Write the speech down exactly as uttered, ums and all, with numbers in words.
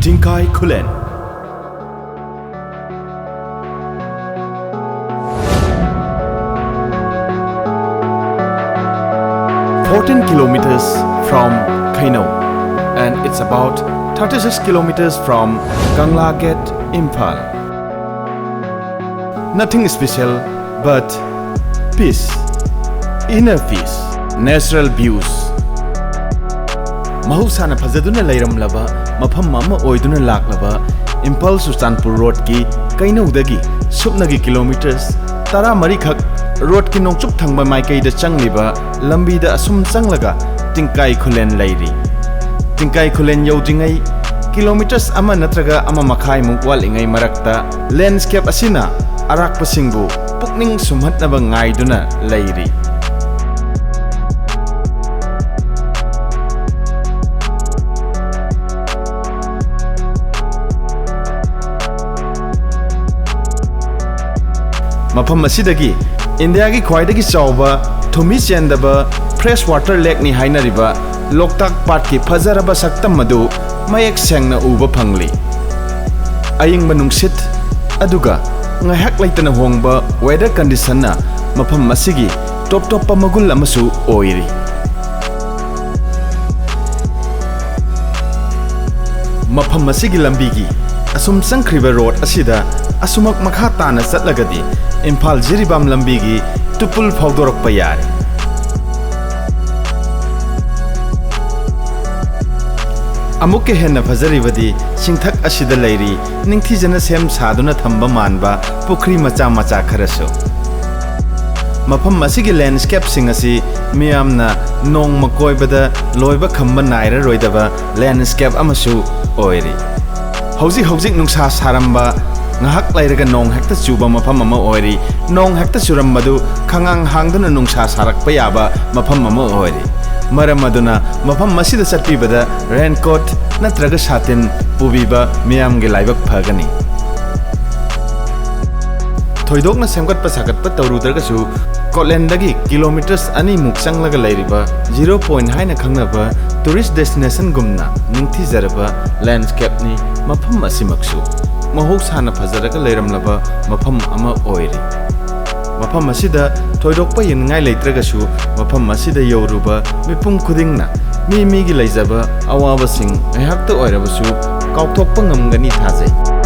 Tingkai Khullen. Fourteen kilometers from Kheinou, and it's about thirty-six kilometers from Kangla Gate, Imphal. Nothing special but peace, inner peace, natural views. ꯃꯍꯧꯁꯥꯅ ꯐꯖꯗꯨꯅ ꯂꯩꯔꯝꯂꯕ ꯃꯐꯝ ꯑꯃ ꯑꯣꯏꯗꯨꯅ ꯂꯥꯛꯂꯕ ꯏꯝꯐꯥꯜ ꯆꯨꯔꯆꯥꯟꯄꯨꯔ ꯔꯣꯗꯀꯤ ꯀꯩꯅꯧꯗꯒꯤ ꯁꯨꯞꯅꯒꯤ kilometres ꯇꯔꯥꯃꯔꯤꯈꯛ ꯔꯣꯗꯀꯤ ꯅꯣꯡꯆꯨꯞ ꯊꯪꯕ ꯃꯥꯏꯀꯩꯗ ꯆꯪꯂꯤꯕ ꯂꯝꯕꯤꯗ ꯑꯁꯨꯝ ꯆꯪꯂꯒ ꯇꯤꯡꯀꯥꯏ ꯈꯨꯂꯦꯟ ꯂꯩꯔꯤ꯫ ꯇꯤꯡꯀꯥꯏ ꯈꯨꯂꯦꯟ ꯌꯧꯗ꯭ꯔꯤꯉꯩ ꯀꯤꯂꯣꯃꯤꯇꯔꯁ ꯑꯃ ꯅꯠꯇ꯭ꯔꯒ ꯑꯃ ꯃꯈꯥꯏꯃꯨꯛ ꯋꯥꯠꯂꯤꯉꯩ ꯃꯔꯛꯇ ꯂꯦꯟꯁꯀꯦꯞ ꯑꯁꯤꯅ ꯑꯔꯥꯛꯄꯁꯤꯡꯕꯨ ꯄꯨꯛꯅꯤꯡ ꯁꯨꯝꯍꯠꯅꯕ ꯉꯥꯏꯗꯨꯅ ꯂꯩꯔꯤ꯫ ꯃꯐꯝ ꯑꯁꯤꯗꯒꯤ ꯏꯟꯗꯤꯌꯥꯒꯤ ꯈ꯭ꯋꯥꯏꯗꯒꯤ ꯆꯥꯎꯕ ꯊꯨꯝꯍꯤ ꯆꯦꯟꯗꯕ ꯐ꯭ꯔꯦꯁ ꯋꯥꯇꯔ ꯂꯦꯛꯅꯤ ꯍꯥꯏꯅꯔꯤꯕ ꯂꯣꯛꯇꯥꯛ ꯄꯥꯠꯀꯤ ꯐꯖꯔꯕ ꯁꯛꯇꯝ ꯑꯗꯨ ꯃꯌꯦꯛ ꯁꯦꯡꯅ ꯎꯕ ꯐꯪꯂꯤ꯫ ꯑꯏꯪꯕ ꯅꯨꯡꯁꯤꯠ ꯑꯗꯨꯒ ꯉꯥꯏꯍꯥꯛ ꯂꯩꯇꯅ ꯍꯣꯡꯕ ꯋꯦꯗꯔ ꯀꯟꯗꯤꯁꯟꯅ ꯃꯐꯝ ꯑꯁꯤꯒꯤ ꯇꯣꯞ ꯇꯣꯞꯄ ꯃꯒꯨꯟ ꯑꯃꯁꯨ ꯑꯣꯏꯔꯤ꯫ ꯃꯐꯝ ꯑꯁꯤꯒꯤ ꯂꯝꯕꯤꯒꯤ ꯑꯁꯨꯝ ꯆꯪꯈ꯭ꯔꯤꯕ ꯔꯣꯗ ꯑꯁꯤꯗ ꯑꯁꯨꯃꯛ ꯃꯈꯥ ꯇꯥꯅ ꯆꯠꯂꯒꯗꯤ ꯏꯝꯐꯥꯜ ꯖꯤꯔꯤꯕꯥꯝ ꯂꯝꯕꯤꯒꯤ ꯇꯨꯄꯨꯜ ꯐꯥꯎꯗꯣꯔꯛꯄ ꯌꯥꯔꯦ꯫ ꯑꯃꯨꯛꯀ ꯍꯦꯟꯅ ꯐꯖꯔꯤꯕꯗꯤ ꯆꯤꯡꯊꯛ ꯑꯁꯤꯗ ꯂꯩꯔꯤ ꯅꯤꯡꯊꯤꯖꯅ ꯁꯦꯝ ꯁꯥꯗꯨꯅ ꯊꯝꯕ ꯃꯥꯟꯕ ꯄꯨꯈ꯭ꯔꯤ ꯃꯆꯥ ꯃꯆꯥ ꯈꯔꯁꯨ꯫ ꯃꯐꯝ ꯑꯁꯤꯒꯤ ꯂꯦꯟꯁꯀꯦꯞꯁꯤꯡ ꯑꯁꯤ ꯃꯤꯌꯥꯝꯅ ꯅꯣꯡꯃ ꯀꯣꯏꯕꯗ ꯂꯣꯏꯕ ꯈꯝꯕ ꯅꯥꯏꯔꯔꯣꯏꯗꯕ ꯂꯦꯟꯁꯀꯦꯞ ꯑꯃꯁꯨ ꯑꯣꯏꯔꯤ꯫ ꯍꯧꯖꯤꯛ ꯍꯧꯖꯤꯛ ꯅꯨꯡꯁꯥ ꯁꯥꯔꯝꯕ, ꯉꯥꯏꯍꯥꯛ ꯂꯩꯔꯒ ꯅꯣꯡ ꯍꯦꯛꯇ ꯆꯨꯕ ꯃꯐꯝ ꯑꯃ ꯑꯣꯏꯔꯤ꯫ ꯅꯣꯡ ꯍꯦꯛꯇ ꯆꯨꯔꯝꯕꯗꯨ ꯈꯉꯥꯡ ꯍꯥꯡꯗꯨꯅ ꯅꯨꯡꯁꯥ ꯁꯥꯔꯛꯄ ꯌꯥꯕ ꯃꯐꯝ ꯑꯃ ꯑꯣꯏꯔꯤ꯫ ꯃꯔꯝ ꯑꯗꯨꯅ ꯃꯐꯝ ꯑꯁꯤꯗ ꯆꯠꯄꯤꯕꯗ ꯔꯦꯟꯀꯣꯠ ꯅꯠꯇ꯭ꯔꯒ ꯁꯥꯇꯤꯟ ꯄꯨꯕꯤꯕ ꯃꯤꯌꯥꯝꯒꯤ ꯂꯥꯏꯕꯛ ꯐꯒꯅꯤ꯫ ꯊꯣꯏꯗꯣꯛꯅ ꯁꯦꯝꯒꯠꯄ ꯁꯥꯒꯠꯄ ꯇꯧꯔꯨꯗ꯭ꯔꯒꯁꯨ, ꯀꯣꯠꯂꯦꯟꯗꯒꯤ ꯀꯤꯂꯣꯃꯤꯇꯔꯁ ꯑꯅꯤꯃꯨꯛ ꯆꯪꯂꯒ ꯂꯩꯔꯤꯕ ꯖꯤꯔꯣ ꯄꯣꯏꯟꯠ ꯍꯥꯏꯅ ꯈꯪꯅꯕ Tourist destinationꯒꯨꯝꯅ ꯅꯤꯡꯊꯤꯖꯔꯕ landscapeꯅꯤ ꯃꯐꯝ ꯑꯁꯤꯃꯛꯁꯨ꯫ ꯃꯍꯧꯁꯥꯅ ꯐꯖꯔꯒ ꯂꯩꯔꯝꯂꯕ ꯃꯐꯝ ꯑꯃ ꯑꯣꯏꯔꯤ꯫ ꯃꯐꯝ ꯑꯁꯤꯗ ꯊꯣꯏꯗꯣꯛꯄ ꯌꯦꯡꯅꯤꯡꯉꯥꯏ ꯂꯩꯇ꯭ꯔꯒꯁꯨ, ꯃꯐꯝ ꯑꯁꯤꯗ ꯌꯧꯔꯨꯕ ꯃꯤꯄꯨꯝ ꯈꯨꯗꯤꯡꯅ ꯃꯤ ꯃꯤꯒꯤ ꯂꯩꯖꯕ ꯑꯋꯥꯕꯁꯤꯡ ꯉꯥꯏꯍꯥꯛꯇ ꯑꯣꯏꯔꯕꯁꯨ ꯀꯥꯎꯊꯣꯛꯄ ꯉꯝꯒꯅꯤ ꯊꯥꯖꯩ꯫